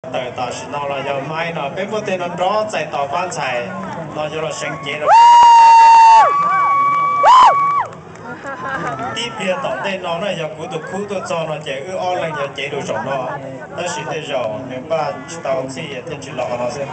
Ntawm tam sim no los yog maib no peb muab tej no nrov txais tos pab ntxhais no yuav los seev cev rau. Tib pliag tom ntej no na yog kuv tus khub tuaj txog no ces wb ob leeg yuav cev rau zaum no, tab sis tej zaum nws npaj tsis tau txhij thiaj tsis los no xwb.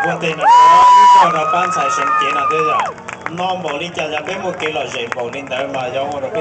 Ua tes no ib zaug rau pab ntxhais seev cev no thiab yom. No npaum li cas yog peb muaj kev lom zem npaum li ntawd mas yog ua rau peb